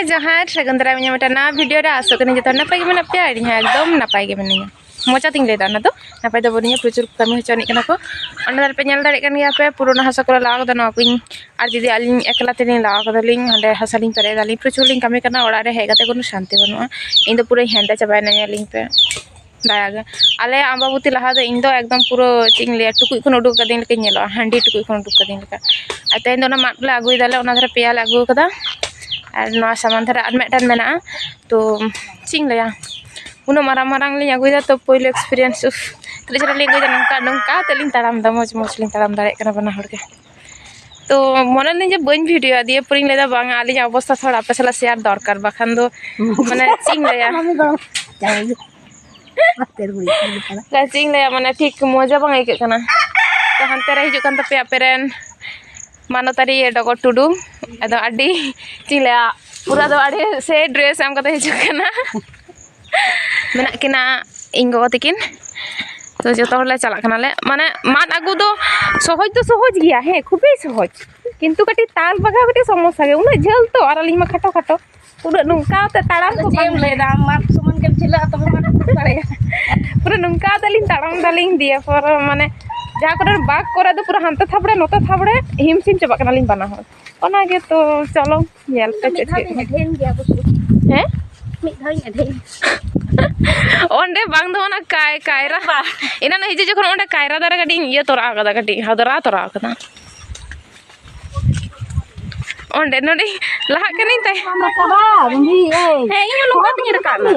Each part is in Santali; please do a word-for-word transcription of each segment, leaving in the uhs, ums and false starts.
ᱡᱚᱦᱟᱨ, ᱥᱟᱹᱜᱩᱱ ᱫᱟᱨᱟᱢ ᱤᱧᱟᱹᱜ ᱢᱤᱫᱴᱟᱝ ᱱᱟᱣᱟ ᱵᱷᱤᱰᱤᱭᱳ ᱨᱮ᱾ ᱟᱥᱚᱜ ᱠᱟᱹᱱᱟᱹᱧ ᱡᱚᱛᱚ ᱦᱚᱲ ᱱᱟᱯᱟᱭ ᱜᱮ ᱢᱮᱱᱟᱜ ᱯᱮᱭᱟ, ᱟᱨ ᱤᱧ ᱦᱚᱸ ᱮᱠᱫᱚᱢ ᱱᱟᱯᱟᱭ ᱜᱮ ᱢᱤᱱᱟᱹᱧᱟ᱾ ᱢᱚᱪᱟ ᱛᱤᱧ ᱞᱟᱹᱭᱫᱟ, ᱚᱱᱟ ᱫᱚ ᱱᱟᱯᱟᱭ ᱫᱚ ᱵᱟᱹᱱᱩᱧᱟ, ᱯᱨᱚᱪᱩᱨ ᱠᱟᱹᱢᱤ ᱦᱚᱪᱚ ᱟᱹᱱᱤᱡ ᱠᱟᱱᱟ ᱠᱚ᱾ ᱚᱱᱟ ᱫᱷᱟᱨᱮ ᱯᱮ ᱧᱮᱞ ᱫᱟᱲᱮᱭᱟᱜ ᱠᱟᱱ ᱜᱮᱭᱟ ᱯᱮ, ᱯᱩᱨᱟᱹᱱᱟ ᱦᱟᱥᱟ ᱠᱚᱨᱮ ᱞᱟᱜᱟᱣ ᱠᱟᱫᱟ ᱱᱚᱣᱟ ᱠᱚᱧ᱾ ᱟᱨ ᱡᱩᱫᱤ ᱟᱹᱞᱤᱧ ᱮᱠᱞᱟ ᱛᱮᱞᱤᱧ ᱞᱟᱜᱟᱣ ᱠᱟᱫᱟᱞᱤᱧ, ᱦᱟᱸᱰᱮ ᱦᱟᱥᱟ ᱞᱤᱧ ᱯᱮᱨᱮᱡ ᱫᱟᱞᱤᱧ, ᱯᱨᱚᱪᱩᱨ ᱞᱤᱧ ᱠᱟᱹᱢᱤ ᱠᱟᱱᱟ, ᱚᱲᱟᱜ ᱨᱮ ᱦᱮᱡ ᱠᱟᱛᱮ ᱠᱳᱱᱳ ᱥᱟᱱᱛᱤ ᱵᱟᱹᱱᱩᱜᱼᱟ᱾ ᱤᱧ ᱫᱚ ᱯᱩᱨᱟᱹᱧ ᱦᱮᱸᱫᱮ ᱪᱟᱵᱟᱭᱮᱱᱟ, ᱧᱮᱞᱤᱧ ᱯᱮ᱾ ᱫᱟᱭᱟ ᱜᱮ᱾ ᱟᱞᱮ ᱟᱢᱵᱟᱵᱚᱛᱤ ᱞᱟᱦᱟ ᱫᱚ ᱤᱧ ᱫᱚ ᱮᱠᱫᱚᱢ ᱯᱩᱨᱟᱹ, ᱪᱮᱫ ᱤᱧ ᱞᱟᱹᱭᱟ, ᱴᱩᱠᱩᱡ ᱠᱷᱚᱱ ᱩᱰᱩᱠ ᱠᱟᱹᱫᱤᱧ ᱞᱮᱠᱟᱧ ᱧᱮᱞᱚᱜᱼᱟ, ᱦᱟᱺᱰᱤ ᱴᱩᱠᱩᱡ ᱠᱷᱚᱱ ᱩᱰᱩᱠ ᱠᱟᱹᱫᱤᱧ ᱞᱮᱠᱟ᱾ ᱟᱨ ᱛᱮᱦᱮᱧ ᱫᱚ ᱚᱱᱟ ᱢᱟᱫ ᱞᱮ ᱟᱹᱜᱩᱭ ᱫᱟᱞᱮ, ᱚᱱᱟ ᱫᱷᱟᱨᱮ ᱯᱮᱭᱟ ᱞᱮ ᱟᱹᱜᱩ ᱠᱟᱫᱟ᱾ ᱟᱨ ᱱᱚᱣᱟ ᱥᱟᱢᱟᱝ ᱫᱷᱟᱨᱮ ᱟᱨ ᱢᱤᱫᱴᱮᱱ ᱢᱮᱱᱟᱜᱼᱟ᱾ ᱛᱚ ᱪᱮᱫ ᱤᱧ ᱞᱟᱹᱭᱟ, ᱩᱱᱟᱹᱜ ᱢᱟᱨᱟᱝ ᱢᱟᱨᱟᱝ ᱞᱤᱧ ᱟᱹᱜᱩᱭᱮᱫᱟ, ᱛᱚ ᱯᱳᱭᱞᱳ ᱮᱠᱥᱯᱤᱨᱤᱭᱮᱱᱥ, ᱩᱯᱷ, ᱛᱤᱱᱟᱹᱜ ᱪᱮᱦᱨᱟ ᱞᱤᱧ ᱟᱹᱜᱩᱭᱮᱫᱟ᱾ ᱱᱚᱝᱠᱟ ᱱᱚᱝᱠᱟ ᱛᱮ ᱞᱤᱧ ᱛᱟᱲᱟᱢ ᱮᱫᱟ, ᱢᱚᱡᱽ ᱢᱚᱡᱽ ᱞᱤᱧ ᱛᱟᱲᱟᱢ ᱫᱟᱲᱮᱭᱟᱜ ᱠᱟᱱᱟ ᱵᱟᱱᱟ ᱦᱚᱲ ᱜᱮ᱾ ᱛᱚ ᱢᱚᱱᱮ ᱞᱤᱧ ᱡᱮ ᱵᱟᱹᱧ ᱵᱷᱤᱰᱤᱭᱳ ᱟᱫᱤᱭᱟ, ᱯᱚᱨᱮᱧ ᱞᱟᱹᱭᱫᱟ ᱵᱟᱝᱟ, ᱟᱹᱞᱤᱧᱟᱜ ᱚᱵᱚᱥᱛᱟ ᱛᱷᱚᱲᱟ ᱟᱯᱮ ᱥᱟᱞᱟᱜ ᱥᱮᱭᱟᱨ ᱫᱚᱨᱠᱟᱨ, ᱵᱟᱠᱷᱟᱱ ᱫᱚ ᱢᱟᱱᱮ ᱪᱮᱫ ᱤᱧ ᱞᱟᱹᱭᱟ᱾ ᱪᱮᱫ ᱤᱧ ᱞᱟᱹᱭᱟ, ᱢᱟᱱᱮ ᱴᱷᱤᱠ ᱢᱚᱡᱟ ᱵᱟᱝ ᱟᱹᱭᱠᱟᱹᱜ ᱠᱟᱱᱟ᱾ ᱛᱚ ᱦᱟᱱᱛᱮ ᱨᱮ ᱦᱤᱡᱩᱜ ᱠᱟᱱ ᱛᱟᱯᱮᱭᱟ ᱟᱯᱮ ᱨᱮᱱ ᱢᱟᱱᱚᱛᱟᱨᱤ ᱰᱚᱜᱚᱨ ᱴᱩᱰᱩ᱾ ᱟᱫᱚ ᱟᱹᱰᱤ, ᱪᱮᱫ ᱤᱧ ᱞᱟᱹᱭᱟ, ᱯᱩᱨᱟᱹ ᱫᱚ ᱟᱹᱰᱤ ᱥᱮ ᱰᱨᱮᱥ ᱮᱢ ᱠᱟᱛᱮ ᱦᱤᱡᱩᱜ ᱠᱟᱱᱟ᱾ ᱢᱮᱱᱟᱜ ᱠᱤᱱᱟ ᱤᱧ ᱜᱚᱜᱚ ᱛᱟᱹᱠᱤᱱ᱾ ᱛᱚ ᱡᱚᱛᱚ ᱦᱚᱲᱞᱮ ᱪᱟᱞᱟᱜ ᱠᱟᱱᱟᱞᱮ᱾ ᱢᱟᱱᱮ ᱢᱟᱫ ᱟᱹᱜᱩ ᱫᱚ ᱥᱚᱦᱚᱡᱽ ᱫᱚ ᱥᱚᱦᱚᱡᱽ ᱜᱮᱭᱟ, ᱦᱮᱸ, ᱠᱷᱩᱵᱮᱭ ᱥᱚᱦᱚᱡᱽ, ᱠᱤᱱᱛᱩ ᱠᱟᱹᱴᱤᱡ ᱛᱟᱞ ᱵᱟᱜᱟᱣ ᱠᱟᱹᱴᱤᱡ ᱥᱚᱢᱚᱥᱥᱟ ᱜᱮᱭᱟ, ᱩᱱᱟᱹᱜ ᱡᱷᱟᱹᱞ ᱛᱚ, ᱟᱨ ᱟᱹᱞᱤᱧ ᱢᱟ ᱠᱷᱟᱴᱚ ᱠᱷᱟᱴᱚ, ᱩᱱᱟᱹᱜ ᱱᱚᱝᱠᱟ ᱛᱮ ᱛᱟᱲᱟᱢ ᱠᱚ ᱪᱮᱫ ᱵᱟᱝ ᱮᱢ ᱞᱟᱹᱭᱫᱟ? ᱟᱢ ᱢᱟᱫ ᱥᱚᱢᱟᱱ ᱜᱮᱢ ᱡᱷᱤᱞᱟᱹᱜᱼᱟ, ᱛᱚᱵᱮ ᱢᱟᱫ ᱠᱚᱢ ᱫᱟᱲᱮᱭᱟᱜᱼᱟ᱾ ᱯᱩᱨᱟᱹ ᱱᱚᱝᱠᱟ ᱛᱮᱞᱤᱧ ᱛᱟᱲᱟᱢ ᱫᱟᱞᱤᱧ, ᱫᱤᱭᱮ ᱯᱚᱨ ᱢᱟᱱᱮ ᱡᱟᱦᱟᱸ ᱠᱚᱨᱮ ᱵᱟᱜᱽ ᱠᱚᱨᱮ ᱫᱚ ᱯᱩᱨᱟᱹ ᱦᱟᱱᱛᱮ ᱛᱷᱟᱵᱲᱮ ᱱᱚᱛᱮ ᱛᱷᱟᱵᱲᱮ ᱦᱤᱢ ᱥᱤᱢ ᱪᱟᱵᱟᱜ ᱠᱟᱱᱟᱞᱤᱧ ᱵᱟᱱᱟ ᱦᱚᱲ᱾ ᱚᱱᱟᱜᱮ ᱛᱚ, ᱪᱚᱞᱚ ᱧᱮᱞ ᱯᱮ ᱢᱤᱫ ᱪᱮᱫ ᱫᱷᱟᱣ ᱪᱮᱫ ᱫᱚᱧ ᱠᱚ᱾ ᱟᱹᱰᱷᱮᱱ ᱜᱮᱭᱟ ᱵᱩᱥᱩᱵ᱾ ᱦᱮᱸ? ᱢᱤᱫ ᱫᱷᱟᱣ ᱤᱧ ᱟᱹᱰᱷᱮᱱ᱾ ᱚᱸᱰᱮ ᱵᱟᱝ ᱫᱚ ᱚᱱᱟ ᱠᱟᱭ-, ᱠᱟᱭᱨᱟ᱾ ᱵᱟ᱾ ᱮᱱᱟᱱ ᱦᱤᱡᱩᱜ ᱡᱚᱠᱷᱚᱱ ᱚᱸᱰᱮ ᱠᱟᱭᱨᱟ ᱫᱟᱨᱮ ᱠᱟᱹᱴᱤᱡ ᱤᱧ ᱤᱭᱟᱹ ᱛᱚᱨᱟ ᱟᱠᱟᱫᱟ, ᱠᱟᱹᱴᱤᱡ ᱦᱟᱫᱽᱨᱟ ᱛᱚᱨᱟ ᱟᱠᱟᱫᱟ᱾ ᱚᱸᱰᱮ ᱱᱚᱰᱮ ᱞᱟᱦᱟᱜ ᱠᱟᱹᱱᱟᱹᱧ ᱛᱟᱭ᱾ ᱵᱟᱢ ᱨᱟᱠᱟᱵᱟ, ᱨᱩᱸᱰᱤ, ᱮᱭ᱾ ᱦᱮᱸ, ᱤᱧ ᱦᱚᱸ ᱱᱚᱝᱠᱟ ᱛᱮᱜᱮ ᱨᱟᱠᱟᱵ ᱮᱱᱟ᱾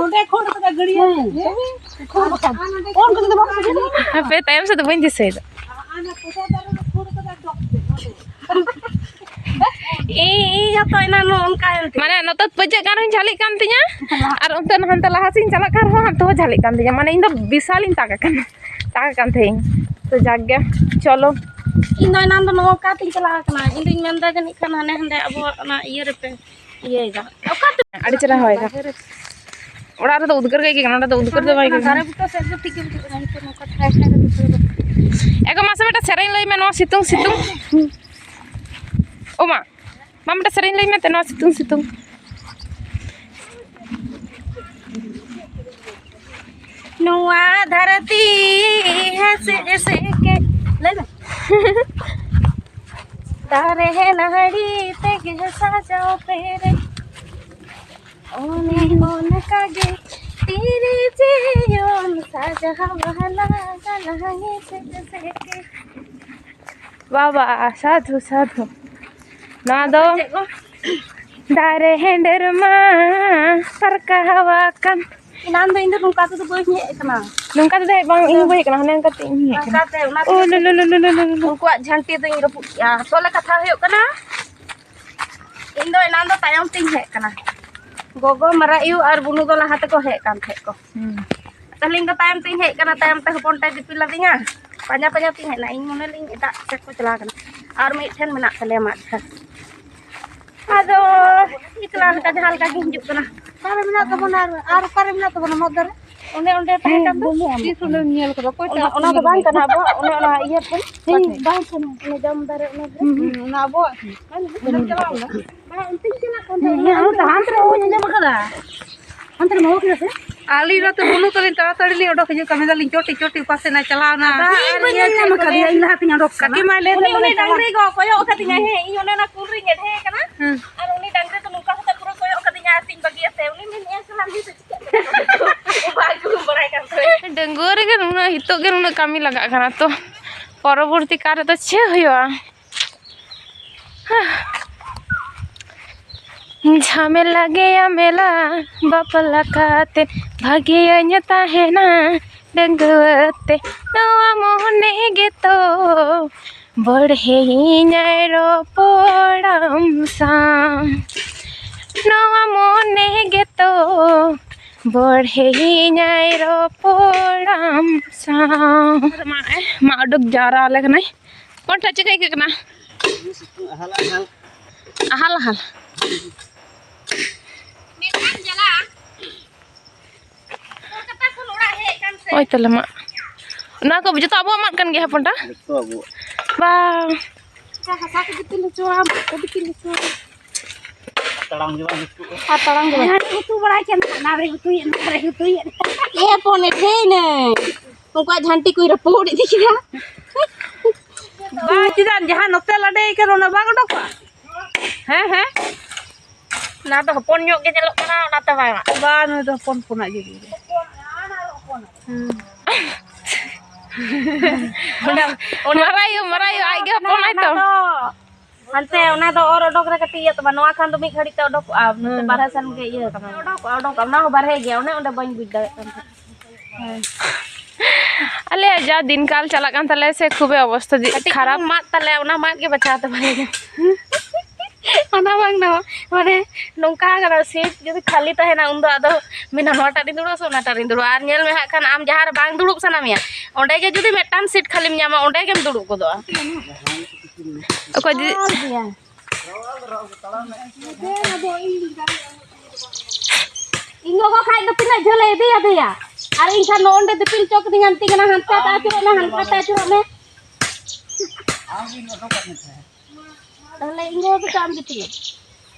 ᱱᱚᱰᱮ ᱠᱷᱚᱱ ᱨᱟᱠᱟᱵ ᱜᱟᱹᱰᱭᱟᱹ᱾ ᱦᱮᱸ᱾ ᱠᱷᱚᱱ ᱨᱟᱠᱟᱵ᱾ ᱠᱷᱚᱱ ᱠᱚᱫᱚ ᱵᱟᱠᱚ ᱵᱩᱡᱷᱟᱹᱣᱟ᱾ ᱦᱟᱯᱮ, ᱛᱟᱭᱚᱢ ᱥᱮᱫ ᱫᱚ ᱵᱟᱹᱧ ᱫᱤᱥᱟᱹᱭᱮᱫᱟ᱾ ᱤᱧ, ᱤᱧ ᱦᱚᱸᱛᱚ ᱮᱱᱟᱱ ᱱᱚᱜᱼᱚ ᱱᱚᱝᱠᱟ ᱮᱱ ᱛᱤᱧᱟ᱾ ᱢᱟᱱᱮ ᱱᱚᱛᱮ ᱯᱟᱹᱡᱟᱹᱜ ᱜᱟᱱ ᱨᱮᱦᱚᱸᱧ ᱡᱷᱟᱹᱞᱤᱜ ᱠᱟᱱ ᱛᱤᱧᱟ, ᱟᱨ ᱚᱱᱛᱮ ᱦᱟᱱᱛᱮ ᱞᱟᱦᱟ ᱥᱮᱫ ᱤᱧ ᱪᱟᱞᱟᱜ ᱠᱟᱱ ᱨᱮᱦᱚᱸ ᱦᱟᱱᱛᱮ ᱦᱚᱸ ᱡᱷᱟᱹᱞᱤᱜ ᱠᱟᱱ ᱛᱤᱧᱟ᱾ ᱢᱟᱱᱮ ᱤᱧ ᱫᱚ ᱵᱤᱥᱟᱞᱤᱧ ᱛᱟᱜ ᱟᱠᱟᱱᱟ, ᱛᱟᱜ ᱟᱠᱟᱱ ᱛᱟᱦᱮᱸᱧ᱾ ᱛᱚ ᱡᱟᱠ ᱜᱮ, ᱪᱚᱞᱚ᱾ ᱤᱧ ᱫᱚ ᱮᱱᱟᱱ ᱫᱚ ᱱᱚᱝᱠᱟ ᱛᱤᱧ ᱪᱟᱞᱟᱣ ᱟᱠᱟᱱᱟ᱾ ᱤᱧ ᱫᱩᱧ ᱢᱮᱱᱫᱟ ᱡᱟᱹᱱᱤᱡ ᱠᱷᱟᱱ ᱦᱟᱱᱮ ᱦᱟᱸᱰᱮ ᱟᱵᱚᱣᱟᱜ ᱚᱱᱟ ᱤᱭᱟᱹ ᱨᱮᱯᱮ ᱤᱭᱟᱹᱭᱮᱫᱟ᱾ ᱚᱠᱟ ᱛᱮ? ᱟᱹᱰᱤ ᱪᱮᱦᱨᱟ ᱦᱚᱭ ᱫᱟ᱾ ᱵᱟᱦᱨᱮ ᱨᱮ᱾ ᱚᱲᱟᱜ ᱨᱮᱫᱚ ᱩᱫᱽᱜᱟᱹᱨ ᱜᱮ ᱟᱹᱭᱠᱟᱹᱜ ᱠᱟᱱᱟ, ᱱᱚᱸᱰᱮ ᱫᱚ ᱩᱫᱽᱜᱟᱹᱨ ᱫᱚ ᱵᱟᱭ ᱟᱹᱭᱠᱟᱹᱜ ᱠᱟᱱᱟ᱾ ᱫᱟᱨᱮ ᱵᱩᱴᱟᱹ ᱥᱮᱫ ᱫᱚ ᱴᱷᱤᱠ ᱜᱮ ᱵᱩᱡᱷᱟᱹᱜ ᱠᱟᱱᱟ, ᱱᱤᱛᱚᱜ ᱱᱚᱝᱠᱟ ᱪᱷᱟᱭᱟ ᱪᱷᱟᱭᱟ ᱨᱮ ᱵᱩᱡᱷᱟᱹᱣ ᱫᱟ᱾ ᱮ ᱜᱚ, ᱢᱟᱥᱮ ᱢᱤᱫᱴᱟᱝ ᱥᱮᱨᱮᱧ ᱞᱟᱹᱭ ᱢᱮ, ᱱᱚᱣᱟ ᱥᱤᱛᱩᱝ ᱥᱤᱛᱩᱝ᱾ ᱳ ᱢᱟ, ᱢᱟ ᱢᱤᱫᱴᱮᱱ ᱥᱮᱨᱮᱧ ᱞᱟᱹᱭ ᱢᱮ ᱛᱚ, ᱱᱚᱣᱟ ᱥᱤᱛᱩᱝ ᱥᱤᱛᱩᱝ᱾ ᱱᱚᱣᱟ ᱫᱷᱟᱹᱨᱛᱤ ᱦᱮᱸᱥᱮᱡ ᱮᱥᱮᱡ ᱜᱮ, ᱞᱟᱹᱭ ᱢᱮ᱾ ᱫᱟᱨᱮ ᱱᱟᱹᱲᱤ ᱛᱮᱜᱮ ᱥᱟᱡᱟᱣ ᱯᱮᱨᱮᱡ, ᱚᱱᱮ ᱚᱱᱠᱟ ᱜᱮ ᱛᱤᱨᱤ ᱡᱤᱭᱚᱱ ᱥᱟᱡᱟᱣ ᱵᱟᱦᱟ ᱜᱟᱞᱟᱝ ᱮᱥᱮᱡ ᱮᱥᱮᱡ ᱜᱮ᱾ ᱵᱟᱵᱟ, ᱥᱟᱫᱷᱩ, ᱥᱟᱫᱷᱩ᱾ ᱱᱚᱣᱟ ᱫᱚ ᱪᱮᱫ ᱠᱚ? ᱫᱟᱨᱮ ᱦᱮᱸᱰᱮᱨ ᱢᱟ ᱯᱟᱨᱠᱟ ᱦᱟᱣᱟ ᱠᱟᱱ᱾ ᱮᱱᱟᱱ ᱫᱚ ᱤᱧ ᱫᱚ ᱱᱚᱝᱠᱟ ᱛᱮᱫᱚ ᱵᱟᱹᱧ ᱦᱮᱡ ᱟᱠᱟᱱᱟ᱾ ᱱᱚᱝᱠᱟ ᱛᱮᱫᱚ ᱦᱮᱡ ᱵᱟᱝ, ᱤᱧ ᱦᱚᱸ ᱵᱟᱹᱧ ᱦᱮᱡ ᱟᱠᱟᱱᱟ, ᱦᱟᱱᱮ ᱚᱱᱠᱟ ᱛᱮ ᱤᱧ ᱦᱮᱡ ᱟᱠᱟᱱᱟ᱾ ᱚᱱᱠᱟ ᱛᱮ, ᱚᱱᱟ ᱳ, ᱛᱮᱜᱮ ᱞᱩ, ᱞᱩ, ᱞᱩ᱾ ᱩᱱᱠᱩᱣᱟᱜ ᱡᱷᱟᱹᱱᱴᱤ ᱫᱚᱧ ᱨᱟᱹᱯᱩᱫ ᱠᱮᱜᱼᱟ᱾ ᱟᱥᱚᱞ ᱠᱟᱛᱷᱟ ᱦᱩᱭᱩᱜ ᱠᱟᱱᱟ, ᱤᱧ ᱫᱚ ᱮᱱᱟᱱ ᱫᱚ ᱛᱟᱭᱚᱢ ᱛᱤᱧ ᱦᱮᱡ ᱟᱠᱟᱱᱟ᱾ ᱜᱚᱜᱚ, ᱢᱟᱨᱟ ᱟᱭᱳ ᱟᱨ ᱵᱩᱱᱩ ᱫᱚ ᱞᱟᱦᱟ ᱛᱮᱠᱚ ᱦᱮᱡ ᱟᱠᱟᱱ ᱛᱟᱦᱮᱸᱫ ᱠᱚ᱾ ᱦᱩᱸ᱾ ᱛᱟᱦᱞᱮ ᱤᱧ ᱫᱚ ᱛᱟᱭᱚᱢ ᱛᱮᱧ ᱦᱮᱡ ᱟᱠᱟᱱᱟ, ᱛᱟᱭᱚᱢ ᱛᱮ ᱦᱚᱯᱚᱱ ᱛᱮ ᱫᱤᱯᱤᱞ ᱟᱹᱫᱤᱧᱟ᱾ ᱯᱟᱸᱡᱟ ᱯᱟᱸᱡᱟ ᱛᱤᱧ ᱦᱮᱡ ᱮᱱᱟ, ᱤᱧ ᱢᱚᱱᱮ ᱞᱤᱧ ᱮᱴᱟᱜ ᱥᱮᱫ ᱠᱚ ᱪᱟᱞᱟᱣ ᱠᱟᱱᱟ᱾ ᱟᱨ ᱢᱤᱫᱴᱷᱮᱱ ᱢᱮᱱᱟᱜ ᱛᱟᱞᱮᱭᱟ ᱢᱟᱫ ᱡᱷᱟᱲ᱾ ᱟᱫᱚ ᱮᱠᱞᱟ ᱞᱮᱠᱟ ᱡᱟᱦᱟᱸ ᱞᱮᱠᱟ ᱜᱮ ᱦᱤᱡᱩᱜ ᱠᱟᱱᱟ᱾ ᱚᱠᱟᱨᱮ ᱢᱮᱱᱟᱜ ᱛᱟᱵᱚᱱᱟ ᱟᱨ, ᱟᱨ ᱚᱠᱟᱨᱮ ᱢᱮᱱᱟᱜ ᱛᱟᱵᱚᱱᱟ ᱢᱟᱫ ᱫᱟᱨᱮ? ᱚᱱᱮ ᱚᱸᱰᱮ ᱛᱟᱦᱮᱸ ᱠᱟᱱ ᱫᱚ᱾ ᱛᱤᱥ ᱚᱸᱰᱮᱢ ᱧᱮᱞ ᱠᱟᱫᱟ? ᱚᱠᱚᱭ ᱚᱱᱟ, ᱚᱱᱟ ᱫᱚ ᱵᱟᱝ ᱠᱟᱱᱟ ᱟᱵᱚᱣᱟᱜ, ᱚᱱᱮ ᱚᱱᱟ ᱤᱭᱟᱹ ᱴᱷᱮᱱ᱾ ᱦᱮᱸ, ᱵᱟᱝ ᱠᱟᱱᱟ᱾ ᱚᱱᱮ ᱡᱟᱢ ᱫᱟᱨᱮ, ᱚᱱᱟ ᱫᱚ᱾ ᱦᱩᱸ, ᱚᱱᱟ ᱟᱵᱚᱣᱟᱜ ᱠᱟᱱᱟ᱾ ᱵᱟᱝ, ᱚᱱᱛᱮᱧ ᱪᱟᱞᱟᱣ ᱞᱮᱱᱟ᱾ ᱵᱟᱝ, ᱚᱱᱛᱮᱧ ᱪᱟᱞᱟᱜ ᱠᱟᱱ ᱛᱟᱦᱮᱸ᱾ ᱦᱮᱸ, ᱚᱱᱟ ᱦᱟᱱᱛᱮ, ᱦᱟᱱᱛᱮ ᱨᱮ ᱵᱟᱹᱧ ᱟᱸᱡᱚᱢ ᱠᱟᱫᱟ᱾ ᱦᱟᱱᱛᱮ ᱨᱮ ᱵᱟᱹᱦᱩ ᱠᱮᱫᱟ ᱥᱮ? ᱟᱹᱞᱤᱧ ᱱᱚᱛᱮ ᱵᱩᱞᱩ ᱛᱟᱹᱞᱤᱧ ᱛᱟᱲᱟᱛᱟᱲᱤ ᱞᱤᱧ ᱚᱰᱚᱠ ᱦᱤᱡᱩᱜ ᱠᱟᱱᱟ, ᱢᱮᱱᱫᱟᱞᱤᱧ ᱪᱚᱴᱤ, ᱪᱚᱴᱤ ᱚᱠᱟ ᱥᱮᱫ ᱱᱟᱭ ᱪᱟᱞᱟᱣ ᱱᱟ? ᱟᱫᱚ ᱤᱧ ᱵᱟᱹᱧ ᱧᱮᱞ ᱧᱟᱢ ᱠᱟᱫᱮᱭᱟ, ᱤᱧ ᱞᱟᱦᱟ ᱛᱤᱧ ᱚᱰᱚᱠ ᱠᱟᱱᱟ᱾ ᱠᱟᱹᱠᱤ ᱢᱟᱭ ᱞᱟᱹᱭ ᱩᱱᱤ, ᱩᱱᱤ ᱫᱟ, ᱰᱟᱝᱨᱤ ᱠᱚ ᱠᱚᱭᱚᱜ ᱠᱟᱫᱤᱧᱟ, ᱦᱮᱸ, ᱤᱧ ᱚᱱᱮ ᱚᱱᱟ ᱠᱩᱞ ᱨᱤᱧ ᱮᱰᱷᱮ ᱠᱟᱱᱟ᱾ ᱦᱮᱸ᱾ ᱟᱨ ᱩᱱᱤ ᱰᱟᱝᱨᱤ ᱫᱚ ᱱᱚᱝᱠᱟ ᱠᱟᱛᱮ ᱯᱩᱨᱟᱹ ᱠᱚᱭᱚᱜ ᱠᱟᱫᱤᱧᱟ, ᱟᱨ ᱛᱤᱧ ᱵᱟᱹᱜᱤᱭᱟᱛᱮ ᱩᱱᱤ ᱢᱮᱱᱮᱫᱼᱟ, ᱥᱟᱞᱟ ᱱᱩᱭ ᱫᱚ ᱪᱤᱠᱟᱹᱜ ᱠᱟᱱᱟ? ᱵᱟᱭ ᱟᱹᱜᱩ ᱵᱟᱲᱟᱭ ᱠᱟᱱ ᱛᱟᱦᱮᱸᱫ᱾ ᱰᱟᱺᱜᱩᱣᱟᱹ ᱨᱮᱜᱮ ᱱᱩᱱᱟᱹᱜ, ᱱᱤᱛᱚᱜ ᱜᱮ ᱱᱩᱱᱟᱹᱜ ᱠᱟᱹᱢᱤ ᱞᱟᱜᱟᱜ ᱠᱟᱱᱟ ᱛᱚ, ᱯᱚᱨᱚᱵᱚᱨᱛᱤ ᱠᱟᱞ ᱨᱮᱫᱚ ᱪᱮᱫ ᱦᱩᱭᱩᱜᱼᱟ? ᱡᱷᱟᱢᱮᱞᱟ ᱜᱮᱭᱟ ᱢᱮᱞᱟ ᱵᱟᱯᱞᱟ ᱠᱟᱛᱮ, ᱵᱷᱟᱜᱮᱭᱟᱹᱧ ᱛᱟᱦᱮᱱᱟ ᱰᱟᱺᱜᱩᱣᱟᱹ ᱛᱮ᱾ ᱱᱚᱣᱟ ᱢᱚᱱᱮ ᱜᱮᱛᱚ ᱵᱚᱲᱦᱮᱭᱤᱧᱟᱭ ᱨᱚᱯᱚᱲᱟᱢ ᱥᱟᱶ᱾ ᱱᱚᱣᱟ ᱢᱚᱱᱮ ᱜᱮᱛᱚ ᱵᱚᱲᱦᱮᱭᱤᱧᱟᱭ ᱨᱚᱯᱚᱲᱟᱢ ᱥᱟᱶ᱾ ᱢᱟᱜ ᱮ, ᱢᱟᱜ ᱩᱰᱩᱠ ᱡᱟᱣᱨᱟ ᱟᱞᱮ ᱠᱟᱱᱟᱭ᱾ ᱠᱚᱱᱴᱷᱟ ᱪᱮᱫ ᱟᱹᱭᱠᱟᱹᱜ ᱠᱟᱱᱟ? ᱟᱦᱟᱞ, ᱟᱦᱟᱞ᱾ ᱟᱦᱟᱞ, ᱟᱦᱟᱞ᱾ ᱳᱭ ᱛᱟᱦᱞᱮ ᱢᱟ᱾ ᱱᱚᱣᱟ ᱠᱚ ᱡᱚᱛᱚ ᱟᱵᱚᱣᱟᱜ ᱢᱟᱫ ᱠᱟᱱ ᱜᱮᱭᱟ, ᱦᱚᱯᱚᱱᱴᱟ? ᱡᱚᱛᱚ ᱟᱵᱚᱣᱟᱜ᱾ ᱵᱟ᱾ ᱦᱟᱥᱟ ᱠᱚ ᱫᱤᱯᱤᱞ ᱦᱚᱪᱚᱣᱟᱢ, ᱠᱚ ᱫᱤᱯᱤᱞ ᱦᱚᱪᱚᱣᱟᱢ᱾ ᱛᱟᱲᱟᱢ ᱜᱮ ᱵᱟᱝ ᱦᱤᱡᱩᱜᱼᱟ᱾ ᱟᱨ ᱛᱟᱲᱟᱢ ᱜᱮ ᱵᱟᱝ᱾ ᱦᱟᱱᱮ ᱩᱛᱩ ᱵᱟᱲᱟᱭ ᱠᱟᱱ ᱛᱟᱦᱮᱸᱫ, ᱱᱟᱨᱮ ᱩᱛᱩᱭᱮᱫ, ᱱᱟᱨᱮ ᱩᱛᱩᱭᱮᱫ᱾ ᱮ ᱦᱚᱯᱚᱱ, ᱮ ᱴᱷᱮᱭᱱᱟᱹᱧ᱾ ᱩᱱᱠᱩᱣᱟᱜ ᱡᱷᱟᱱᱴᱤ ᱠᱚᱭ ᱨᱟᱹᱯᱩᱫ ᱤᱫᱤ ᱠᱮᱫᱟ᱾ ᱵᱟᱝ, ᱪᱮᱫᱟᱜ ᱡᱟᱦᱟᱸ ᱱᱚᱛᱮ ᱞᱟᱰᱮ ᱠᱟᱱ, ᱚᱱᱟ ᱵᱟᱝ ᱚᱰᱚᱠᱚᱜᱼᱟ? ᱦᱮᱸ, ᱦᱮᱸ᱾ ᱚᱱᱟ ᱫᱚ ᱦᱚᱯᱚᱱ ᱧᱚᱜ ᱜᱮ ᱧᱮᱞᱚᱜ ᱠᱟᱱᱟ, ᱚᱱᱟᱛᱮ ᱵᱟᱝ᱾ ᱵᱟᱝ, ᱱᱩᱭ ᱫᱚ ᱦᱚᱯᱚᱱ ᱦᱚᱯᱚᱱᱟᱜ ᱜᱮ᱾ ᱦᱩᱸ᱾ ᱚᱱᱟ, ᱚᱱᱟ ᱢᱟᱨᱟᱭᱩ, ᱢᱟᱨᱟᱭᱩ, ᱟᱡ ᱜᱮ ᱦᱚᱯᱚᱱᱟᱭ ᱛᱚ᱾ ᱚᱱᱟ ᱫᱚ ᱦᱟᱱᱛᱮ ᱚᱱᱟ ᱫᱚ ᱚᱨ ᱚᱰᱚᱠ ᱨᱮ ᱠᱟᱹᱴᱤᱡ ᱤᱭᱟᱹ ᱛᱟᱢᱟ, ᱱᱚᱣᱟ ᱠᱷᱟᱱ ᱫᱚ ᱢᱤᱫ ᱜᱷᱟᱹᱲᱤᱡ ᱛᱮ ᱚᱰᱚᱠᱚᱜᱼᱟ, ᱱᱚᱛᱮ ᱦᱩᱸ᱾ ᱵᱟᱨᱦᱮ ᱥᱮᱱ ᱜᱮ ᱤᱭᱟᱹ ᱛᱟᱢᱟ᱾ ᱚᱰᱚᱠᱚᱜᱼᱟ, ᱚᱰᱚᱠᱚᱜᱼᱟ, ᱚᱱᱟ ᱦᱚᱸ ᱵᱟᱨᱦᱮ ᱜᱮᱭᱟ, ᱚᱱᱮ ᱚᱸᱰᱮ ᱵᱟᱹᱧ ᱵᱩᱡᱽ ᱫᱟᱲᱮᱭᱟᱜ ᱠᱟᱱ ᱛᱟᱦᱮᱸᱫ᱾ ᱦᱮᱸ᱾ ᱟᱞᱮᱭᱟᱜ ᱡᱟ ᱫᱤᱱᱠᱟᱞ ᱪᱟᱞᱟᱜ ᱠᱟᱱ ᱛᱟᱞᱮᱭᱟ ᱥᱮ, ᱠᱷᱩᱵᱮ ᱚᱵᱚᱥᱛᱷᱟ ᱫᱤ-, ᱠᱟᱹᱴᱤᱡ ᱠᱷᱟᱨᱟᱯ᱾ ᱪᱩᱞᱩᱝ ᱢᱟᱫ ᱛᱟᱞᱮ, ᱚᱱᱟ ᱢᱟᱫ ᱜᱮ ᱵᱟᱪᱷᱟᱣ ᱛᱟᱢᱟ᱾ ᱚᱱᱟ ᱵᱟᱝ ᱫᱚ, ᱢᱟᱱᱮ, ᱱᱚᱝᱠᱟ ᱠᱟᱱᱟ, ᱥᱤᱴ ᱡᱩᱫᱤ ᱠᱷᱟᱹᱞᱤ ᱛᱟᱦᱮᱱᱟ, ᱩᱱᱫᱚ ᱟᱫᱚ ᱢᱮᱱᱟ, "ᱱᱚᱣᱟᱴᱟᱜ ᱨᱤᱧ ᱫᱩᱲᱩᱵᱼᱟ ᱥᱮ ᱚᱱᱟᱴᱟᱜ ᱨᱤᱧ ᱫᱩᱲᱩᱵᱼᱟ?" ᱟᱨ ᱧᱮᱞ ᱢᱮ ᱦᱟᱸᱜ ᱠᱷᱟᱱ, ᱟᱢ ᱡᱟᱦᱟᱸ ᱨᱮ ᱵᱟᱝ ᱫᱩᱲᱩᱵ ᱥᱟᱱᱟ ᱢᱮᱭᱟ, ᱚᱸᱰᱮ ᱜᱮ ᱡᱩᱫᱤ ᱢᱤᱫᱴᱟᱝ ᱥᱤᱴ ᱠᱷᱟᱹᱞᱤᱢ ᱧᱟᱢᱟ, ᱚᱸᱰᱮ ᱜᱮᱢ ᱫᱩᱲᱩᱵ ᱜᱚᱫᱚᱜᱼᱟ᱾ ᱚᱠᱚᱭ ᱫᱤ-, ᱟᱨ ᱜᱮᱭᱟ᱾ ᱤᱧ ᱜᱚᱜᱚ ᱠᱷᱟᱡ ᱫᱚ ᱛᱤᱱᱟᱹᱜ ᱡᱷᱟᱹᱞᱮ ᱤᱫᱤᱭᱟᱫᱮᱭᱟ, ᱟᱨ ᱤᱧ ᱠᱷᱟᱱ ᱱᱚᱜᱼᱚ ᱱᱚᱸᱰᱮ ᱫᱤᱯᱤᱞ ᱦᱚᱪᱚ ᱠᱤᱫᱤᱧᱟ, ᱢᱮᱛᱟᱧ ᱠᱟᱱᱟ, "ᱦᱟᱱᱛᱮ ᱛᱮ ᱟᱹᱪᱩᱨᱚᱜ ᱢᱮ, ᱦᱟᱱᱛᱮ ᱛᱮ ᱟᱹᱪᱩᱨᱚᱜ ᱢᱮ᱾" ᱛᱟᱦᱞᱮ ᱤᱧ ᱜᱚᱜᱚ ᱫᱚ ᱪᱮᱫ ᱟᱢ ᱫᱤᱯᱤᱞ?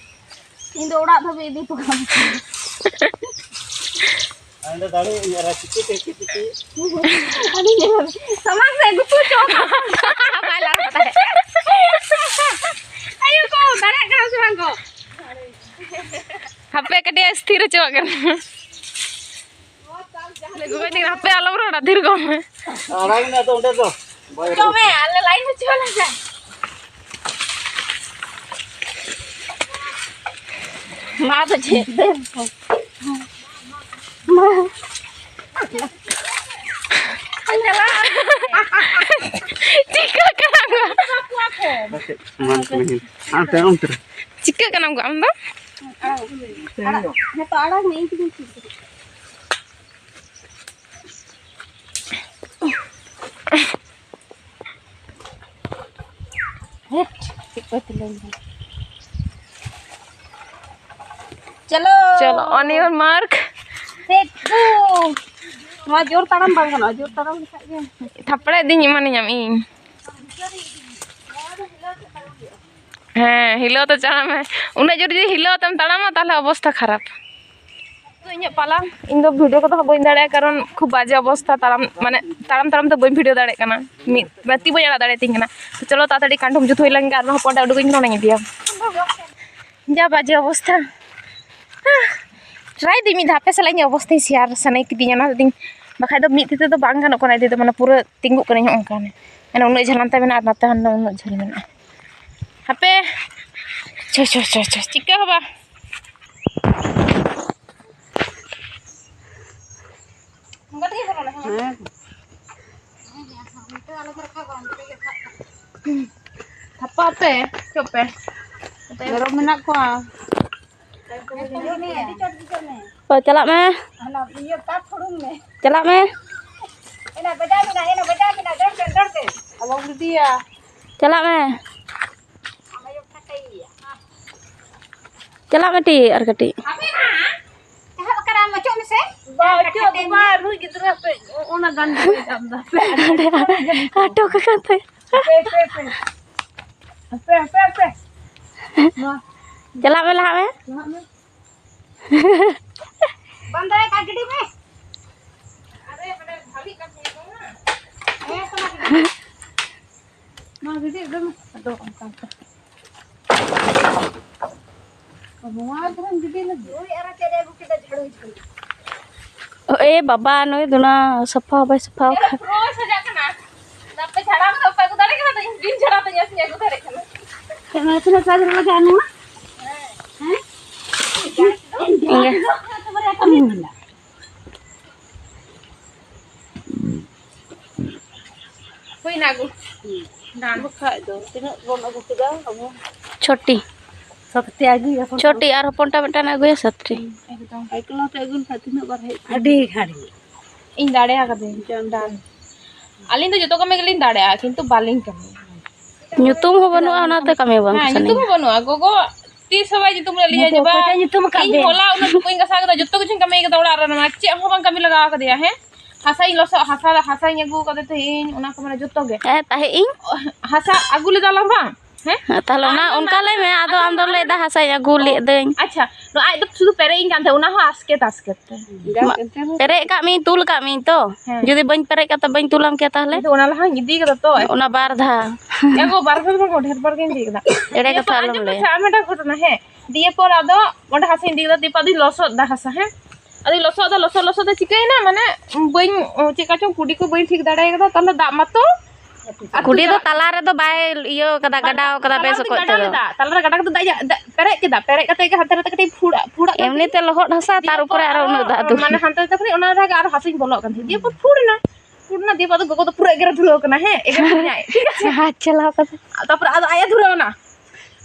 ᱤᱧ ᱫᱚ ᱚᱲᱟᱜ ᱫᱷᱟᱹᱵᱤᱡ ᱤᱫᱤ ᱦᱚᱴᱚ ᱠᱟᱜ ᱢᱮ᱾ ᱟᱫᱚ ᱫᱟᱲᱮ ᱤᱧ ᱟᱨ ᱪᱤᱠᱟᱹᱛᱮ ᱪᱤᱠᱟᱹᱛᱮ? ᱟᱹᱰᱤ ᱧᱮᱞ ᱥᱟᱢᱟᱝ ᱥᱮᱫ ᱜᱩᱛᱩ ᱪᱚ᱾ ᱵᱟᱭ ᱞᱟᱲᱟᱣ ᱫᱟᱲᱮᱭᱟᱜ᱾ ᱟᱭᱳ ᱠᱚ ᱫᱟᱲᱮᱭᱟᱜ ᱠᱟᱱᱟ ᱥᱮ ᱵᱟᱝ ᱠᱚ? ᱦᱟᱯᱮ ᱠᱟᱹᱴᱤᱡ ᱮ ᱛᱷᱤᱨ ᱦᱚᱪᱚᱣᱟᱜ ᱠᱟᱱᱟ᱾ ᱞᱮ ᱜᱚᱜᱚᱭ ᱛᱤᱧ ᱦᱟᱯᱮ ᱟᱞᱚᱢ ᱨᱚᱲᱟ, ᱛᱷᱤᱨ ᱠᱚᱜ ᱢᱮ᱾ ᱟᱲᱟᱝ ᱢᱮ ᱟᱫᱚ ᱚᱸᱰᱮ ᱫᱚ᱾ ᱵᱟᱭ ᱪᱚ ᱢᱮ, ᱟᱞᱮ ᱞᱟᱭᱤᱱ ᱦᱚᱪᱚ ᱞᱮ ᱢᱮ᱾ ᱢᱟ ᱫᱚ ᱪᱮᱫ ᱫᱮ? ᱢᱟ᱾ ᱪᱤᱠᱟᱹ ᱠᱟᱱᱟ? ᱦᱟᱱᱛᱮ ᱚᱱᱛᱮ ᱨᱮ᱾ ᱪᱤᱠᱟᱹ ᱠᱟᱱᱟᱢ ᱜᱚ ᱟᱢ ᱫᱚ? ᱟᱲᱟᱝ, ᱟᱲᱟᱝ, ᱦᱮᱸ ᱛᱚ, ᱟᱲᱟᱝ ᱢᱮ, ᱤᱧ ᱛᱮᱜᱤᱧ ᱪᱮᱫ ᱠᱮᱫᱟ᱾ ᱦᱮᱴ, ᱪᱮᱫ ᱠᱚᱭ ᱛᱩᱞᱟᱹᱣ ᱞᱮᱫᱟ? ᱪᱚᱞᱚ᱾ ᱪᱚᱞᱚ, on your mark. ᱦᱮᱴ, ᱵᱩ᱾ ᱱᱚᱣᱟ ᱡᱳᱨ ᱛᱟᱲᱟᱢ ᱵᱟᱝ ᱜᱟᱱᱚᱜᱼᱟ, ᱡᱳᱨ ᱛᱟᱲᱟᱢ ᱞᱮᱠᱷᱟᱡ ᱜᱮ᱾ ᱛᱷᱟᱯᱲᱮ ᱫᱤᱧ ᱮᱢᱟᱱᱤᱧᱟᱢ ᱤᱧ᱾ ᱦᱮᱸ, ᱦᱤᱞᱟᱹᱣ ᱛᱮ ᱛᱟᱲᱟᱢ ᱢᱮ᱾ ᱩᱱᱟᱹᱜ ᱡᱳᱨ ᱡᱩᱫᱤ ᱦᱤᱞᱟᱹᱣ ᱛᱮᱢ ᱛᱟᱲᱟᱢᱟ, ᱛᱟᱦᱚᱞᱮ ᱚᱵᱚᱥᱛᱷᱟ ᱠᱷᱟᱨᱟᱯ᱾ ᱛᱚ, ᱤᱧᱟᱹᱜ ᱯᱟᱞᱟ, ᱤᱧ ᱫᱚ video ᱠᱚᱫᱚ ᱦᱟᱸᱜ ᱵᱟᱹᱧ ᱫᱟᱲᱮᱭᱟᱜᱼᱟ, ᱠᱟᱨᱚᱱ ᱠᱷᱩᱵ ᱵᱟᱡᱮ ᱚᱵᱚᱥᱛᱷᱟ, ᱛᱟᱲᱟᱢ, ᱢᱟᱱᱮ, ᱛᱟᱲᱟᱢ ᱛᱟᱲᱟᱢ ᱛᱮ ᱵᱟᱹᱧ video ᱫᱟᱲᱮᱭᱟᱜ ᱠᱟᱱᱟ, ᱢᱤᱫ, ᱢᱟᱱᱮ, ᱛᱤ ᱵᱟᱹᱧ ᱟᱲᱟᱜ ᱫᱟᱲᱮᱭᱟᱛᱤᱧ ᱠᱟᱱᱟ᱾ ᱛᱚ, ᱪᱚᱞᱚ, ᱛᱟᱲᱟᱛᱟᱲᱤ ᱠᱟᱱᱰᱷᱚᱢ ᱡᱩᱛ ᱦᱩᱭ ᱞᱮᱱ ᱜᱮ, ᱟᱨ ᱚᱱᱟ ᱦᱚᱯᱚᱱ ᱚᱸᱰᱮ ᱩᱰᱩᱠ ᱤᱧ ᱠᱟᱱᱟ, ᱚᱱᱟᱧ ᱤᱫᱤᱭᱟ᱾ ᱡᱟ ᱵᱟᱡᱮ ᱚᱵᱚᱥᱛᱷᱟ᱾ Try ᱫᱟᱹᱧ ᱢᱤᱫ ᱫᱷᱟᱣ ᱟᱯᱮ ᱥᱟᱞᱟᱜ ᱤᱧ ᱚᱵᱚᱥᱛᱷᱟᱧ share ᱥᱟᱱᱟᱭᱮᱫ ᱠᱤᱫᱤᱧᱟ, ᱚᱱᱟ ᱛᱮᱫᱚᱧ, ᱵᱟᱠᱷᱟᱡ ᱫᱚ ᱢᱤᱫ ᱛᱤ ᱛᱮᱫᱚ ᱵᱟᱝ ᱜᱟᱱᱚᱜ ᱠᱟᱱᱟ ᱤᱫᱤ ᱫᱚ, ᱢᱟᱱᱮ ᱯᱩᱨᱟᱹ ᱛᱤᱸᱜᱩᱜ ᱠᱟᱹᱱᱟᱹᱧ ᱦᱚᱸᱜᱼᱚ ᱱᱚᱝᱠᱟ᱾ ᱢᱟᱱᱮ ᱩᱱᱟᱹᱜ ᱡᱷᱟᱹᱞ ᱦᱟᱱᱛᱮ ᱢᱮᱱᱟᱜᱼᱟ ᱟᱨ ᱱᱟᱛᱮ ᱦᱟᱱ ᱩᱱᱟᱹᱜ ᱡᱷᱟᱹᱞ ᱢᱮᱱᱟᱜᱼᱟ᱾ ᱦᱟᱯᱮ, ᱪᱷᱚ, ᱪᱷᱚ, ᱪᱷᱚ, ᱪᱷᱚ, ᱪᱤᱠᱟᱹ ᱦᱚᱸ ᱵᱟᱝ᱾ ᱚᱱᱠᱟ ᱛᱮᱜᱮ ᱵᱚᱞᱚᱱᱟ, ᱦᱮᱸ᱾ ᱦᱮᱸ᱾ ᱛᱷᱟᱯᱟ ᱯᱮ, ᱪᱚᱜ ᱯᱮ᱾ ᱢᱮᱨᱚᱢ ᱢᱮᱱᱟᱜ ᱠᱚᱣᱟ᱾ ᱚ, ᱪᱟᱞᱟᱜ ᱢᱮ᱾ ᱪᱟᱞᱟᱜ ᱢᱮ᱾ ᱟᱞᱚᱢ ᱤᱫᱤᱭᱟ᱾ ᱪᱟᱞᱟᱜ ᱢᱮ᱾ ᱪᱟᱞᱟᱜ ᱢᱮ ᱴᱤ, ᱟᱨ ᱠᱟᱹᱴᱤᱡ᱾ ᱮᱦᱚᱵ ᱟᱠᱟᱱᱟ, ᱚᱪᱚᱜ ᱢᱮᱥᱮ᱾ ᱵᱟ, ᱚᱪᱚᱜ ᱫᱚ ᱵᱟᱝ, ᱱᱩᱭ ᱜᱤᱫᱽᱨᱟᱹ ᱦᱟᱯᱮ, ᱚᱱᱟ ᱜᱟᱱ ᱫᱚ ᱵᱟᱹᱧ ᱥᱟᱵ ᱫᱟ, ᱦᱟᱯᱮ᱾ ᱟᱴᱚᱠ ᱟᱠᱟᱱ ᱛᱟᱭᱟ᱾ ᱦᱟᱯᱮ, ᱦᱟᱯᱮ, ᱦᱟᱯᱮ᱾ ᱦᱟᱯᱮ, ᱦᱟᱯᱮ, ᱦᱟᱯᱮ᱾ ᱢᱟ᱾ ᱪᱟᱞᱟᱜ ᱢᱮ, ᱞᱟᱦᱟᱜ ᱢᱮ᱾ ᱞᱟᱦᱟᱜ ᱢᱮ᱾ ᱵᱟᱝ ᱫᱟᱲᱮᱭᱟᱜ ᱠᱷᱟᱱ ᱜᱤᱰᱤ ᱢᱮ᱾ ᱦᱮᱸ, ᱛᱚ, ᱢᱟ ᱜᱤᱰᱤ ᱢᱮ᱾ ᱢᱟ ᱜᱤᱰᱤ ᱩᱰᱩᱝ ᱢᱮ᱾ ᱟᱫᱚ ᱚᱱᱠᱟ ᱞᱮᱠᱟ᱾ ᱱᱚᱣᱟ ᱠᱚᱨᱮᱢ ᱜᱤᱰᱤ ᱞᱟᱹᱜᱤᱫ? ᱱᱩᱭ ᱟᱨᱚ ᱪᱮᱫ ᱮ ᱟᱹᱜᱩ ᱠᱮᱫᱟ ᱡᱷᱟᱲᱩ ᱡᱷᱟᱹᱞ? ᱳ, ᱮ ᱵᱟᱵᱟ, ᱱᱩᱭ ᱫᱚ ᱱᱟ ᱥᱟᱯᱷᱟ ᱦᱚᱸ ᱵᱟᱭ ᱥᱟᱯᱷᱟ ᱟᱠᱟᱫ᱾ ᱯᱩᱨᱟᱹ ᱥᱟᱡᱟᱜ ᱠᱟᱱᱟ᱾ ᱟᱯᱮ ᱡᱷᱟᱲᱟᱣ ᱠᱟᱛᱮ ᱵᱟᱯᱮ ᱟᱹᱜᱩ ᱫᱟᱲᱮ ᱠᱟᱱᱟ, ᱛᱚ ᱤᱧ ᱵᱤᱱ ᱡᱷᱟᱲᱟᱣ ᱛᱮ ᱧᱮᱞ ᱟᱹᱜᱩ ᱫᱟᱲᱮ ᱠᱟᱱᱟ᱾ ᱛᱤᱱᱟᱹᱜ ᱥᱟᱡᱽ ᱨᱮ ᱞᱟᱜᱟᱜᱼᱟ ᱱᱚᱣᱟ? ᱦᱮᱸ? ᱤᱧ ᱜᱮ᱾ ᱦᱩᱭᱱᱟ ᱟᱹᱜᱩ᱾ ᱵᱟᱠᱷᱟᱡ ᱫᱚ ᱛᱤᱱᱟᱹᱜ ᱵᱚᱱ ᱟᱹᱜᱩ ᱠᱮᱫᱟ ᱟᱵᱚ? ᱪᱷᱚᱴᱤ᱾ ᱥᱟᱛᱴᱤ ᱟᱹᱜᱩᱭᱟ ᱦᱚᱯᱚᱱ᱾ ᱪᱷᱚᱴᱤ ᱟᱨ ᱦᱚᱯᱚᱱᱴᱟ ᱢᱤᱫᱴᱟᱝ ᱟᱹᱜᱩᱭᱟ, ᱥᱟᱛᱴᱤ᱾ ᱮᱠᱞᱟ ᱛᱮ ᱟᱹᱜᱩ ᱞᱮᱠᱷᱟᱱ ᱛᱤᱱᱟᱹᱜ ᱵᱟᱨ ᱦᱮᱡ ᱠᱚᱜᱼᱟ? ᱟᱹᱰᱤ ᱜᱷᱟᱹᱲᱤᱡ᱾ ᱤᱧ ᱫᱟᱲᱮᱭᱟᱠᱟᱫᱟᱹᱧ᱾ ᱡᱚᱱᱰᱨᱟ᱾ ᱟᱹᱞᱤᱧ ᱫᱚ ᱡᱚᱛᱚ ᱠᱟᱹᱢᱤ ᱜᱮᱞᱤᱧ ᱫᱟᱲᱮᱭᱟᱜᱼᱟ, ᱠᱤᱱᱛᱩ ᱵᱟᱹᱞᱤᱧ ᱠᱟᱹᱢᱤᱭᱟ᱾ ᱧᱩᱛᱩᱢ ᱦᱚᱸ ᱵᱟᱹᱱᱩᱜᱼᱟ, ᱚᱱᱟᱛᱮ ᱠᱟᱹᱢᱤ ᱵᱟᱝ ᱦᱮᱸ, ᱥᱟᱱᱟᱧᱟ᱾ ᱧᱩᱛᱩᱢ ᱦᱚᱸ ᱵᱟᱹᱱᱩᱜᱼᱟ᱾ ᱜᱚᱜᱚ ᱛᱤᱥ ᱦᱚᱸ ᱵᱟᱭ ᱧᱩᱛᱩᱢ ᱞᱮᱫ ᱞᱤᱧᱟ ᱡᱮ, ᱵᱟ, ᱚᱠᱚᱭ ᱪᱚᱭ ᱧᱩᱛᱩᱢ ᱟᱠᱟᱫ ᱤᱧ ᱯᱮᱭᱟ? ᱦᱚᱞᱟ ᱩᱱᱟᱹᱜ ᱴᱩᱠᱩᱧ ᱜᱟᱥᱟᱣ ᱠᱮᱫᱟ, ᱡᱚᱛᱚ ᱠᱤᱪᱷᱩᱧ ᱠᱟᱹᱢᱤ ᱠᱮᱫᱟ ᱚᱲᱟᱜ ᱨᱮ, ᱢᱟᱱᱮ ᱪᱮᱫ ᱦᱚᱸ ᱵᱟᱝ ᱠᱟᱹᱢᱤ ᱞᱟᱜᱟᱣ ᱠᱟᱫᱮᱭᱟ᱾ ᱦᱮᱸ, ᱦᱟᱥᱟᱧ ᱞᱚᱥᱚᱫ, ᱦᱟᱥᱟ, ᱦᱟᱥᱟᱧ ᱟᱹᱜᱩ ᱠᱟᱫᱮ ᱛᱟᱦᱮᱸᱫ ᱤᱧ, ᱚᱱᱟ ᱠᱚ ᱢᱟᱱᱮ ᱡᱚᱛᱚ ᱜᱮ᱾ ᱦᱮᱸ, ᱛᱟᱦᱮᱸᱫ ᱤᱧ᱾ ᱦᱟᱥᱟ ᱟᱹᱜᱩ ᱞᱮᱫᱟ ᱞᱟᱝ ᱵᱟᱝ? ᱦᱮᱸ? ᱛᱟᱦᱞᱮ ᱚᱱᱟ ᱚᱱᱠᱟ ᱞᱟᱹᱭ ᱢᱮ, ᱟᱫᱚ ᱟᱢ ᱫᱚᱢ ᱞᱟᱹᱭᱫᱟ ᱦᱟᱥᱟᱧ ᱟᱹᱜᱩ ᱞᱮᱫᱟᱹᱧ᱾ ᱟᱪᱪᱷᱟ, ᱱᱚᱣᱟ ᱟᱡ ᱫᱚ ᱥᱩᱫᱷᱩ ᱯᱮᱨᱮᱡ ᱤᱧ ᱠᱟᱱ ᱛᱟᱦᱮᱸᱫ, ᱚᱱᱟ ᱦᱚᱸ ᱟᱥᱠᱮᱛ ᱟᱥᱠᱮᱛ ᱛᱮ᱾ ᱢᱟ-, ᱯᱮᱨᱮᱡ ᱠᱟᱜ ᱢᱤᱭᱟᱹᱧ, ᱛᱩᱞ ᱠᱟᱜ ᱢᱤᱭᱟᱹᱧ ᱛᱚ᱾ ᱦᱮᱸ᱾ ᱡᱩᱫᱤ ᱵᱟᱹᱧ ᱯᱮᱨᱮᱡ ᱠᱟᱜ ᱛᱟᱦᱞᱮ? ᱤᱧ ᱫᱚ ᱚᱱᱟ ᱞᱟᱦᱟᱧ ᱤᱫᱤ ᱠᱟᱫᱟ ᱛᱚ᱾ ᱚᱱᱟ ᱵᱟᱨ ᱫᱷᱟᱣ᱾ ᱮ ᱜᱚ, ᱵᱟᱨ ᱫᱷᱟᱣ ᱫᱚ ᱵᱟᱝ, ᱰᱷᱮᱨ ᱵᱟᱨ ᱜᱤᱧ ᱤᱫᱤ ᱠᱟᱫᱟ᱾ ᱮᱲᱮ ᱠᱟᱛᱷᱟ ᱟᱞᱚᱢ ᱞᱟᱹᱭᱟ᱾ ᱟᱸᱡᱚᱢ ᱢᱮᱥᱮ, ᱟᱨ ᱢᱤᱫᱴᱟᱝ ᱜᱷᱚᱴᱚᱱᱟ, ᱦᱮᱸ᱾ ᱫᱤᱭᱮ ᱯᱚᱨ ᱟᱫᱚ ᱚᱸᱰᱮ ᱦᱟᱥᱟᱧ ᱤᱫᱤ ᱠᱟᱫᱟ, ᱫᱤᱭᱮ ᱯᱚᱨ ᱟᱫᱚᱧ ᱞᱚᱥᱚᱫ ᱫᱟ ᱦᱟᱥᱟ, ᱦᱮᱸ᱾ ᱟᱫᱚᱧ ᱞᱚᱥᱚᱫ ᱫᱟ, ᱞᱚᱥᱚᱫ, ᱞᱚᱥᱚᱫ ᱫᱚ ᱪᱤᱠᱟᱹᱭᱮᱱᱟ, ᱢᱟᱱᱮ, ᱵᱟᱹᱧ, ᱪᱮᱫ ᱠᱟᱪᱚᱝ ᱠᱩᱰᱤ ᱠᱚ ᱵᱟᱹᱧ ᱴᱷᱤᱠ ᱫᱟᱲᱮ ᱠᱟᱫᱟ, ᱛᱟᱦᱞᱮ ᱫᱟᱜ ᱢᱟᱛᱚ ᱠᱩᱰᱤ ᱫᱚ ᱛᱟᱞᱟ ᱨᱮᱫᱚ ᱵᱟᱭ ᱤᱭᱟᱹ ᱠᱟᱫᱟ, ᱵᱟᱝ, ᱜᱟᱰᱟᱣ ᱠᱟᱫᱟ ᱛᱟᱞᱟ ᱵᱮᱥ ᱨᱮᱫᱚᱧ ᱚᱠᱚᱡ ᱜᱟᱰᱟᱣ ᱛᱮᱫᱚ᱾ ᱞᱮᱫᱟ, ᱛᱟᱞᱟ ᱨᱮ ᱜᱟᱰᱟ ᱠᱟᱛᱮ ᱫᱟᱜ ᱤᱧ ᱯᱮᱨᱮᱡ ᱠᱮᱫᱟ, ᱯᱮᱨᱮᱡ ᱠᱟᱛᱮ ᱜᱮ ᱦᱟᱱᱛᱮ ᱱᱟᱛᱮ ᱠᱟᱹᱴᱤᱡ ᱯᱷᱩᱲ, ᱯᱷᱩᱲᱟᱜ ᱠᱟᱱ ᱮᱢᱱᱤ ᱛᱟᱦᱮᱸᱫ᱾ ᱛᱮ ᱞᱚᱦᱚᱫ ᱦᱟᱥᱟ, ᱫᱤᱭᱮ ᱛᱟᱨ ᱯᱚᱨ ᱩᱯᱚᱨᱮ ᱟᱨᱚ ᱟᱨᱚ ᱩᱱᱟᱹᱜ ᱫᱟᱜ ᱫᱩᱞ᱾ ᱢᱟᱱᱮ ᱦᱟᱱᱛᱮ ᱱᱟᱛᱮ ᱠᱷᱚᱱᱤᱡ ᱚᱱᱟ ᱨᱮᱜᱮ ᱟᱨᱚ ᱦᱟᱥᱟᱧ ᱵᱚᱞᱚᱜ ᱠᱟᱱ ᱛᱟᱦᱮᱸᱫ, ᱫᱤᱭᱮ ᱯᱚᱨ ᱯᱷᱩᱲ ᱮᱱᱟ, ᱯᱷᱩᱲ ᱮᱱᱟ, ᱫᱤᱭᱮ ᱯᱚᱨ ᱟᱫᱚ ᱜᱚᱜᱚ ᱫᱚ ᱯᱩᱨᱟᱹ ᱮᱜᱮᱨ ᱫᱷᱩᱨᱟᱹᱣ ᱠᱟᱱᱟ, ᱦᱮᱸ, ᱮᱜᱮᱨ ᱠᱤᱫᱤᱧᱟᱭ, ᱴᱷᱤᱠ ᱟᱪᱷᱮ? ᱦᱟᱛ ᱪᱟᱞᱟᱣ ᱠᱟᱛᱮ᱾ ᱛᱟᱨᱯᱚᱨᱮ ᱟᱫᱚ ᱟᱡ ᱮ ᱫᱷᱩᱨᱟᱹᱣ ᱮᱱᱟ,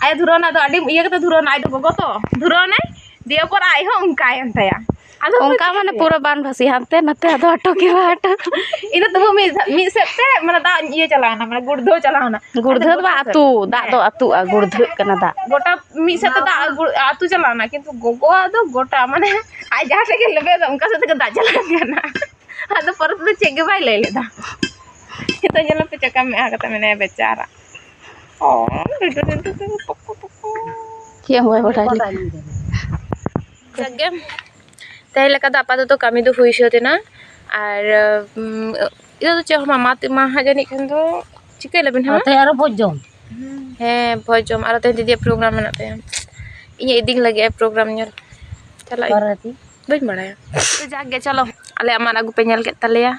ᱟᱡ ᱮ ᱫᱷᱩᱨᱟᱹᱣ ᱮᱱᱟ, ᱟᱫᱚ ᱟᱹᱰᱤ ᱤᱭᱟᱹ ᱠᱟᱛᱮ ᱫᱷᱩᱨᱟᱹᱣ ᱮᱱᱟ, ᱟᱡ ᱫᱚ ᱜᱚᱜᱚ ᱛᱚ, ᱫᱷᱩᱨᱟᱹᱣ ᱮᱱᱟᱭ, ᱫᱤᱭᱮ ᱯᱚᱨ ᱟᱡ ᱦᱚᱸ ᱚᱱᱠᱟᱭᱮᱱ ᱛᱟᱭᱟ᱾ ᱟᱫᱚ ᱚᱱᱠᱟ ᱪᱤᱠᱟᱹ ᱢᱟᱱᱮ ᱠᱮᱫᱟ? ᱯᱩᱨᱟᱹ ᱵᱟᱱ ᱵᱷᱟᱥᱤ, ᱦᱟᱱᱛᱮ ᱱᱟᱛᱮ ᱟᱫᱚ ᱟᱴᱚᱠ ᱜᱮ ᱵᱟᱝ ᱟᱴᱚᱠ᱾ ᱤᱧ ᱫᱚ ᱛᱚᱵᱩ ᱢᱤᱫ ᱫᱷᱟ-, ᱢᱤᱫ ᱥᱮᱫ ᱛᱮ ᱢᱟᱱᱮ ᱫᱟᱜ ᱤᱭᱟᱹ ᱪᱟᱞᱟᱣ ᱮᱱᱟ, ᱢᱟᱱᱮ ᱜᱩᱲᱫᱷᱟᱹᱣ ᱪᱟᱞᱟᱣ ᱮᱱᱟ᱾ ᱜᱩᱲᱫᱷᱟᱹᱣ ᱟᱫᱚ ᱫᱚ ᱵᱟᱝ, ᱜᱚᱴᱟ ᱥᱮᱫ᱾ ᱟᱹᱛᱩ, ᱫᱟᱜ ᱦᱮᱸ᱾ ᱫᱚ ᱟᱹᱛᱩᱜᱼᱟ, ᱜᱩᱲᱫᱷᱟᱹᱜ ᱠᱟᱱᱟ ᱫᱟᱜ᱾ ᱜᱚᱴᱟ ᱢᱤᱫ ᱥᱮᱫ ᱛᱮ ᱫᱟᱜ ᱜᱩ-, ᱟᱹᱛᱩ ᱪᱟᱞᱟᱣ ᱮᱱᱟ, ᱠᱤᱱᱛᱩ ᱜᱚᱜᱚᱣᱟᱜ ᱫᱚ ᱜᱚᱴᱟ, ᱢᱟᱱᱮ ᱟᱡ ᱡᱟᱦᱟᱸ ᱥᱮᱫ ᱜᱮ ᱞᱮᱵᱮᱫᱟ, ᱚᱱᱠᱟ ᱥᱮᱫ ᱛᱮᱜᱮ ᱫᱟᱜ ᱪᱟᱞᱟᱜ ᱠᱟᱱᱟ᱾ ᱟᱫᱚ ᱯᱚᱨᱮ ᱛᱮᱫᱚ ᱪᱮᱫ ᱜᱮ ᱵᱟᱭ ᱞᱟᱹᱭ ᱞᱮᱫᱟ᱾ ᱱᱤᱛᱚᱜ ᱧᱮᱞ ᱢᱮ ᱪᱮᱫᱠᱟ ᱢᱮᱫᱦᱟ ᱠᱟᱛᱮ ᱢᱮᱱᱟᱭᱟ ᱵᱮᱪᱟᱨᱟ᱾ ᱚ, ᱰᱩᱰᱩ ᱰᱩᱰᱩ ᱰᱩᱰᱩ, ᱯᱚᱠᱚ ᱯᱚᱠᱚ᱾ ᱪᱮᱫ ᱦᱚᱸ ᱵᱟᱭ ᱵᱟᱰᱟᱭ ᱞᱮᱫᱟ᱾ ᱡᱟᱠ ᱜᱮ, ᱛᱮᱦᱮᱧ ᱞᱮᱠᱟ ᱫᱚ ᱟᱯᱟᱛᱚᱛᱚ ᱠᱟᱹᱢᱤ ᱫᱚ ᱦᱩᱭ ᱥᱟᱹᱛ ᱮᱱᱟ᱾ ᱟᱨ, ᱩᱢ, ᱤᱭᱟᱹ ᱫᱚ ᱪᱮᱫ ᱦᱚᱸ ᱵᱟᱝ, ᱢᱟ ᱛᱮ-, ᱢᱟ ᱦᱟᱸᱜ ᱡᱟᱹᱱᱤᱡ ᱠᱷᱟᱱ ᱫᱚ ᱪᱤᱠᱟᱹᱭ ᱞᱟᱹᱵᱤᱱ ᱦᱟᱸᱜ? ᱟᱨ ᱛᱮᱦᱮᱧ ᱟᱨᱚ ᱵᱷᱚᱡᱽ ᱡᱚᱢ? ᱦᱮᱸ, ᱵᱷᱚᱡᱽ ᱡᱚᱢ᱾ ᱟᱨᱚ ᱛᱮᱦᱮᱧ ᱫᱤᱫᱤᱭᱟᱜ program ᱢᱮᱱᱟᱜ ᱛᱟᱭᱟ᱾ ᱤᱧᱮ ᱤᱫᱤᱧ ᱞᱟᱹᱜᱤᱫ ᱟᱭ program ᱧᱮᱞ᱾ ᱪᱟᱞᱟᱜ ᱟᱹᱧ᱾ ᱚᱠᱟᱨᱮ ᱫᱤ? ᱵᱟᱹᱧ ᱵᱟᱲᱟᱭᱟ᱾ ᱛᱚ ᱡᱟᱠ ᱜᱮ, ᱪᱚᱞᱚ᱾ ᱟᱞᱮᱭᱟᱜ ᱢᱟᱫ ᱟᱹᱜᱩ ᱯᱮ ᱧᱮᱞ ᱠᱮᱫ ᱛᱟᱞᱮᱭᱟ᱾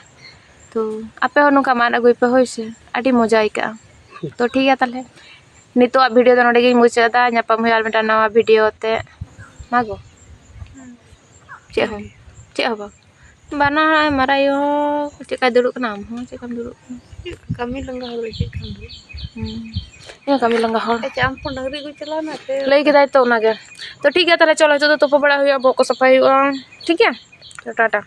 ᱛᱚ ᱟᱯᱮ ᱦᱚᱸ ᱱᱚᱝᱠᱟ ᱢᱟᱫ ᱟᱹᱜᱩᱭ ᱯᱮ, ᱦᱳᱭ ᱥᱮ᱾ ᱟᱹᱰᱤ ᱢᱚᱡᱟ ᱟᱹᱭᱠᱟᱹᱜᱼᱟ᱾ ᱛᱚ ᱴᱷᱤᱠ ᱜᱮᱭᱟ ᱛᱟᱦᱞᱮ᱾ ᱱᱤᱛᱚᱜᱟᱜ video ᱫᱚ ᱱᱚᱰᱮ ᱜᱤᱧ ᱢᱩᱪᱟᱹᱫ ᱮᱫᱟ᱾ ᱧᱟᱯᱟᱢ ᱦᱩᱭᱩᱜᱼᱟ ᱟᱨ ᱢᱤᱫᱴᱟᱝ ᱱᱟᱣᱟ video ᱛᱮ᱾ ᱢᱟ ᱜᱚ᱾ ᱪᱮᱫ ᱦᱚᱸ, ᱪᱮᱫ ᱦᱚᱸ ᱵᱟᱝ᱾ ᱵᱟᱱᱟ ᱢᱟᱨᱟᱭ ᱦᱚᱸ ᱪᱮᱫᱠᱟᱭ ᱫᱩᱲᱩᱵ ᱠᱟᱱᱟ, ᱟᱢ ᱦᱚᱸ ᱪᱮᱫᱠᱟᱢ ᱫᱩᱲᱩᱵ ᱠᱟᱱᱟ? ᱠᱟᱹᱢᱤ ᱞᱟᱸᱜᱟ ᱦᱚᱲ ᱫᱚ ᱪᱮᱫ ᱠᱟᱢ ᱫᱩᱲᱩᱵ? ᱦᱩᱸ᱾ ᱤᱧ ᱦᱚᱸ ᱠᱟᱹᱢᱤ ᱞᱟᱸᱜᱟ ᱦᱚᱲ᱾ ᱟᱪᱪᱷᱟ, ᱟᱢ ᱯᱷᱳᱱ ᱰᱟᱝᱨᱤ ᱟᱹᱜᱩᱭ ᱪᱟᱞᱟᱣ ᱱᱟ ᱥᱮ? ᱞᱟᱹᱭ ᱠᱮᱫᱟᱭ ᱛᱚ ᱚᱱᱟᱜᱮ᱾ ᱛᱚ ᱴᱷᱤᱠ ᱜᱮᱭᱟ, ᱛᱟᱦᱞᱮ ᱪᱚᱞᱚ, ᱱᱤᱛᱚᱜ ᱫᱚ ᱛᱩᱯᱩ ᱵᱟᱲᱟ ᱦᱩᱭᱩᱜᱼᱟ, ᱵᱚᱦᱚᱜ ᱠᱚ ᱥᱟᱯᱷᱟᱭ ᱦᱩᱭᱩᱜᱼᱟ᱾ ᱴᱷᱤᱠ ᱜᱮᱭᱟ? ᱪᱚ, ᱴᱟᱴᱟ᱾